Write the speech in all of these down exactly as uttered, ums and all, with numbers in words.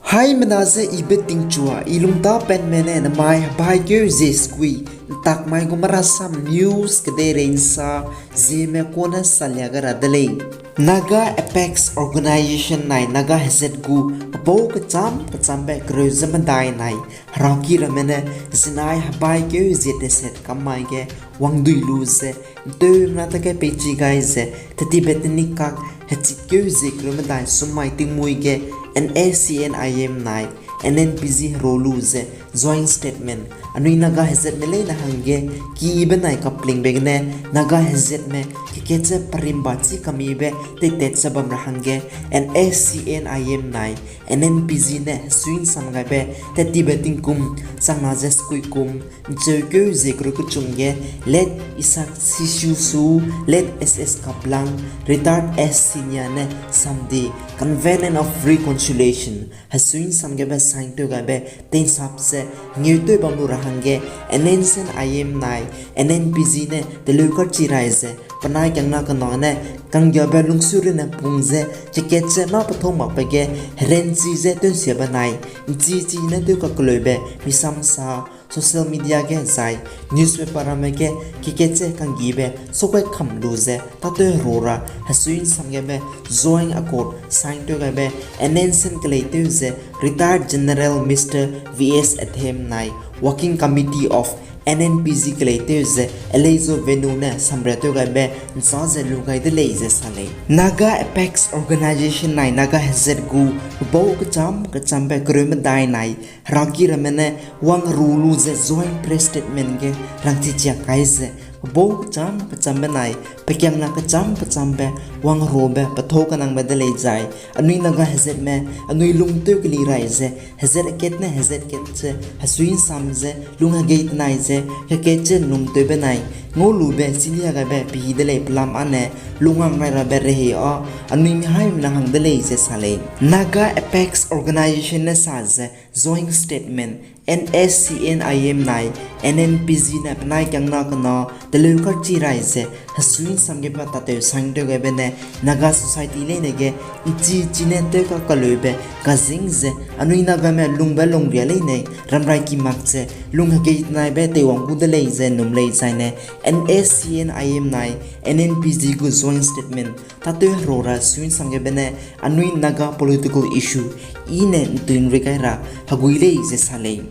Haimena ze ibe tingchua, i lungtapenme ne nemai hebaikeu zie sekui, ntakmai gu merasam news kedeirei nsa, zieme kone salia gai ra de lei. Naga Apex Organization nai Naga hezat gu, pepau kecham kechambe kereu ze medai nai, heraki ramme ne, zinai hebaikeu zie teset kam mai ge, wangdui lu ze, nteumena tage peichi gai ze, tetibe tenik kak, hechitkeu zie kereu medai summai tingmui ge, N S C N I M nai, N N P G hero lu ze, joint statement, anui Naga hezatme leine hangge, ki ibe nai kaplingbe gene, Naga hezatme, kekat ze parimba chi kamibe, teitat ze bam ra hangge, N S C N I M nai, N N P G ne, hesuinsam gaibe, tetibe tingkum, changna ze sekui kum, ncheukeu zie kereu kechum ge, Late Isaac Sisiu Su, Late S S Kaplang, Retired S Sinia ne, samdi, Covenant of Reconciliation, hesuinsam gebe sign tew gaibe, teinsap ze, ngeutew bam lu ra hangge, N S C N I M nai, N N P G ne, teleu karchi rai ze, penai kiangna kena ne, kanggiabe lungsu rune pung ze, kekat ze mâ pethau makbe ge, herenchi ze tewnsiabe nai, nchi chi ne tew kakeleube, misamsa, social media ge zai, newspaper ramme ge, kekat ze kanggibe, sokai kam lu ze, tâtew hero ra, hesuinsam gebe, joint accord, sign tew gaibe, N S C N keleitew ze, Retired General Mister V S Athem nai, Working Committee of N N P G keleitew ze, Elezo Venu ne samria tew gaibe, nsa ze lu gai de lei ze sa lei. Naga Apex Organization nai Naga hezat gu, pepau kecham kechambe kereu medai nai, heraki ramme ne, wang ru lu ze joint press statement ge, rangchichia kai ze, pepau kecham kechambe nai, pekiangna kecham kechambe, wang rube, pethau kanangbe de lei zai, anui Naga hezatme, anui lungtew keli rai ze, hezat kat ne hezat kat ze, hesuinsam ze, lung hegei tenai ze, kekat ze lungtewbe nai, ngau lube, chilia gaibe, pehi de lei pelam â ne, lungang rai rabe rehei â, anui mihaimena hang de lei ze sa lei. Naga Apex Organization ne sa ze, joint statement, N S C N I M nai, N N P G ne penai kiangna kena, teleu karchi rai ze, hesuinsam gebe tâtew sign tew gaibe ne, Naga society leine ge, nchi chi ne tew kakeleube, kazing ze, anui Nagame lungbe lungria leine, ramrai ki mak ze, lung hegei tenaibe teiwang gu de lei ze num lei zaine, N S C N I M nai, N N P G gu joint statement, tâtew hero ra suinsam gebe ne, anui Naga political issue, i ne ntuin ri kai ra, hegui lei ze sa lei.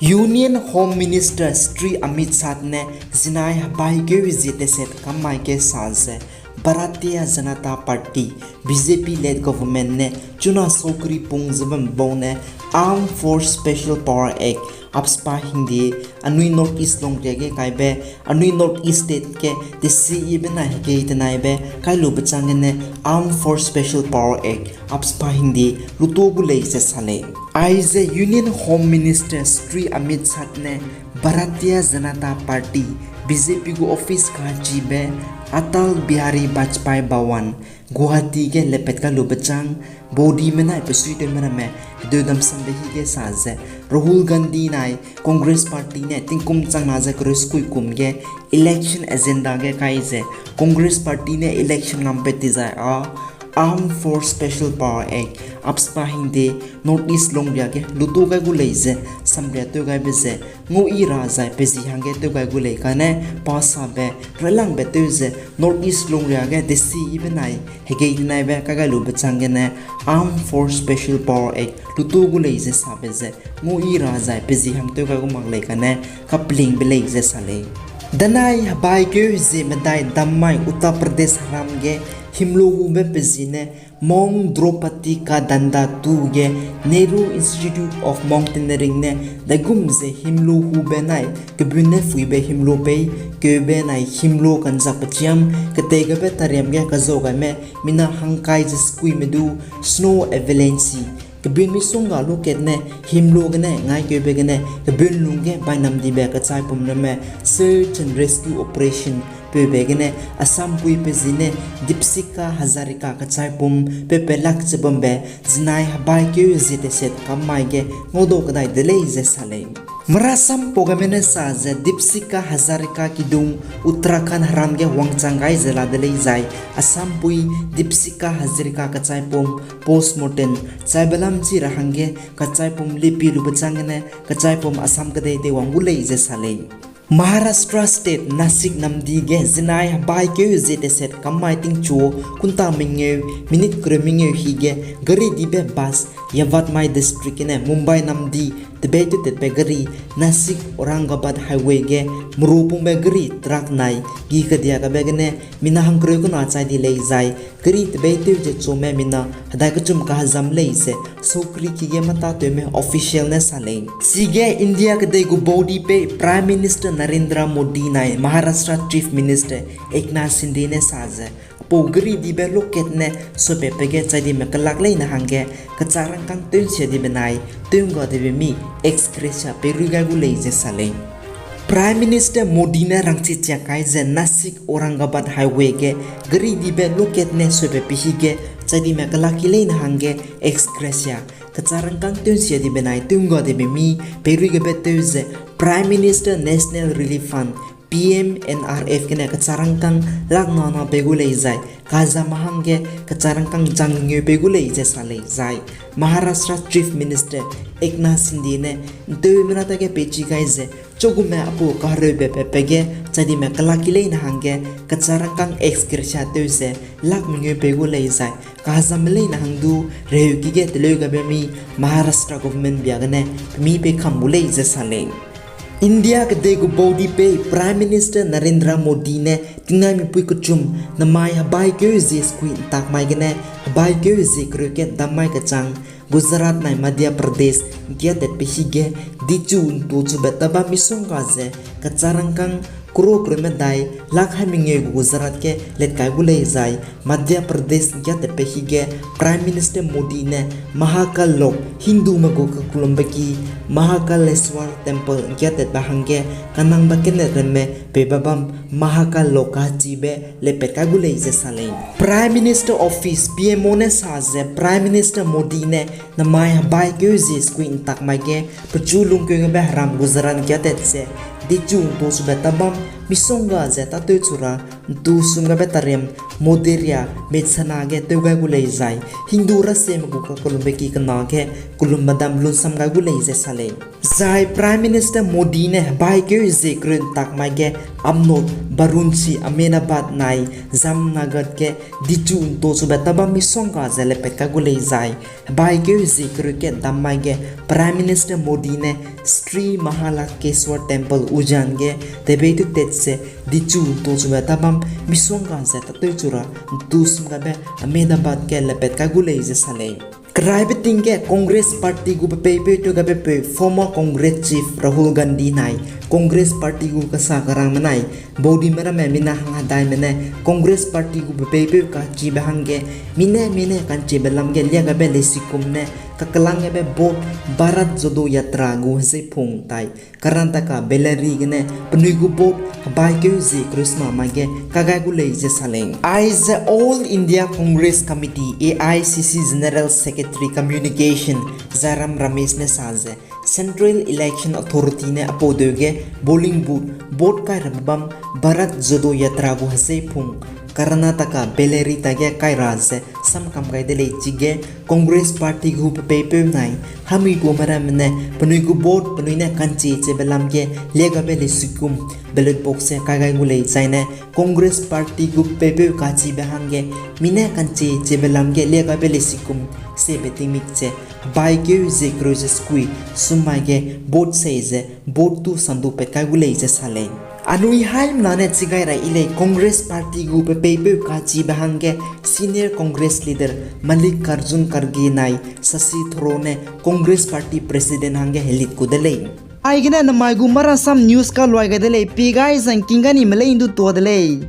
Union Home Minister Shri Amit Shah ne, zinai hebaikeu zie teset kam mai ge sa ze, Bharatiya Janata Party, B J P led government ne, chuna sokri pung ze bam bau ne, Armed Force Special Power Act, AFSPA hingde, anui North East longria ge kaibe, anui North East state ge, tesi ibe nai hegei tenaibe, kai lube chang gene, Armed Force Special Power Act, AFSPA hingde, lutu gu lei ze sa lei. Aize Union Home Minister Shri Amit Shah ne, Bharatiya Janata Party, B J P gu office kachibe, Atal Bihari Vajpayee Bhawan, Guwahati ge lepet kai lube chang, baudime nai pesuitewme ramme, hedeu damsambe hi ge sa ze, Rahul Gandhi nai, Congress Party ne tingkum changna ze kereu sekui kum ge, election agenda ge kai ze, Congress Party ne election ngam pe ti zai â, Armed Force Special Power Act, AFSPA hingde, North East longria ge, lutu gai gu lei ze, samria tew gaibe ze, ngau i ra zai pezi hangge tew gai gu lei kane, pa sabe, railangbe tew ze, North East longria ge, tesi ibe nai, hegei tenaibe, kai gai lube chang gene, Armed Force Special Power Act, lutu gu lei ze sabe ze, ngau i ra zai pezi hang tew gai gu mak lei kane, kapelingbe lei ze sa lei. Danai hebaikeu zie medai dammai Uttar Pradesh heram ge, himlu hube pezi ne, Mount Draupadi Ka Danda tu ge Nehru Institute of Mountaineering ne daigum ze himlu hube nai kebun ne phuibe himlu pei, keube nai himlu kanzak pechiam, ketei gabe tariam ge kazau gaime mina hangkai ze sekuime du, snow avalanche, kebun misongga lu kat ne himlu gene ngai keube gene kebun lung ge bainam dibe kachaipum ramme search and rescue operation peube gene Assam pui pezi ne Deepsika Hazarika kachaipum pepe lak ze bambe zinai hebaikeu zie teset kam mai ge ngaudau kedai de lei ze sa lei. Marasam pau gaime ne sa ze Deepika Hazarika kidung Uttarakhand heram ge wangchang gai ze la de lei zai, Assam pui Deepika Hazarika kachaipum postmortem chaibe lam chi ra hangge kachaipum lipi lube chang gene kachaipum Assam kedei teiwang gu lei ze sa lei. Maharashtra State Nashik namdi ge zinai hebaikeu zie teset kam mai tingchu kunta mengeu minute kereu mengeu hi ge gari dibe bus Yavatmai District gene Mumbai namdi tebei tew tetbe gari Nashik Aurangabad highway ge merupungbe gari truck nai gi kedia gabe gene mina hangkereu kena chai di lei zai, gari tebei tew ze chume mina hedai kechum kahezam lei ze sukri ki ge matatewme official ne sa lei. Chige India kedei gu baudi pei Prime Minister Narendra Modi nai Maharashtra Chief Minister Eknath Shinde ne sa ze, apau gari dibe loket ne sopatbe ge chai dime kelak leine hangge kechak rangkâng tew nsia dibe nai tew ngga dibe mi ex gratia peirui gai gu lei ze sa lei. Prime Minister Modi ne rangchi chiak kai ze Nashik Aurangabad highway ge gari dibe loket ne sopatbe hige chai dime kelak ki leine hangge ex gratia kechak rangkâng tew nsia dibe nai tew ngga dibe mi peirui gabe tew ze Prime Minister National Relief Fund, P M N R F gene kechak rangkâng lak nana pei gu lei zai, kazame hangge kechak rangkâng jang ngeu pei gu lei ze sa lei zai, Maharashtra Chief Minister Eknath Shinde ne nteumena dage peichi gai ze, chugume apau kahereube patbe ge chai dime kelak ki leine hangge kechak rangkâng ex gratia tew ze lak mengeu pei gu lei zai, kazame leine hang du reheuki ge teleu gabe mi Maharashtra government bia gene pemi pei kam gu lei ze sa lei. India kedei gu baudi pei Prime Minister Narendra Modi ne tingnai mipui kechum namai hebaikeu zie sekui ntak mai gene hebaikeu zie kereu kat dam mai kechang Gujarat nai Madhya Pradesh ngkiatatbe hige dichu ntu chube tabam misongga ze kechak rangkâng kro kereu medai lak hai mengeu gu Gujarat ge let kai gu lei zai, Madhya Pradesh ngkiatatbe hige Prime Minister Modi ne Mahakal Lok Hindume gu kakelumbe ki Mahakaleshwar Temple ngkiatatbe hangge kanangbe kene ramme peibe bam Mahakal Lok kachibe lepat kai gu lei ze sa lei. Prime Minister Office, P M O ne sa ze Prime Minister Modi ne namai hebaikeu zie sekui ntak mai ge pechu lungkeu gabe heram Gujarat ngkiatat ze dichu ntu chube tabam misongga ze tatew chu ra ntu sum gabe tariam Modheria Methana ge tew gai gu lei zai, Hindu raseme gu kakelumbe ki kena ge kelumbe dam lunsam gai gu lei ze sa lei. Zai Prime Minister Modi ne hebaikeu zie kereu ntak mai ge Amnot, Varanasi, Ahmedabad nai Jamnagar ge dichu ntu chube tabam misongga ze lepat kai gu lei zai, hebaikeu zie kereu kat dam mai ge Prime Minister Modi ne Sri Mahalakeshwar Temple Ujjain ge tebei tew tat ze dichu ntu chube tabam misongga ze tatew chu ra ntu sum gabe Ahmedabad ge lepat kai gu lei ze sa lei. Keraibe ting ge Congress Party gu pepeipeu tew gabe peu former Congress Chief Rahul Gandhi nai Congress Party gu kasa kerangme nai baudime ramme mina hang hedaime ne Congress Party gu pepeipeu kachibe hangge mine mine kanchibe lam ge lia gabe leisikum ne kakelang gabe vote Bharat Jodo Yatra gu hezeiphung tai Karnataka Bellary gene penui gu vote hebaikeu zie kereu sena mai ge kagai gu lei ze sa lei. Aize All India Congress Committee, A I C C General Secretary Communication Jairam Ramesh ne sa ze Central Election Authority ne apau deu ge polling booth vote kai rabe bam Bharat Jodo Yatra gu hezeiphung Karnataka Bellary ta ge kai ra ze samkam gai de lei chige Congress Party gu pepeipeu nai hamui gu meramme ne penui gu vote penui ne kanchie chiebe lam ge lia gabe leisikum ballot box ze kai gai gu lei zaine Congress Party gu pepeipeu kachibe hangge mine kanchie chiebe lam ge lia gabe leisikum sebe tingmik ze hebaikeu zie kereu ze sekui sum mai ge vote sei ze vote tu sandu pat kai gu lei ze sa lei. Anui haimena ne chigai ra yi lei Congress Party gu pepeipeu kachibe hangge Senior Congress Leader Mallikarjun Kharge nai Shashi Tharoor ne Congress Party President hangge helit ku de lei. Aigene namai gu marasam news kaluai gai de lei, pi gai zangking gani melei ndu tua de lei.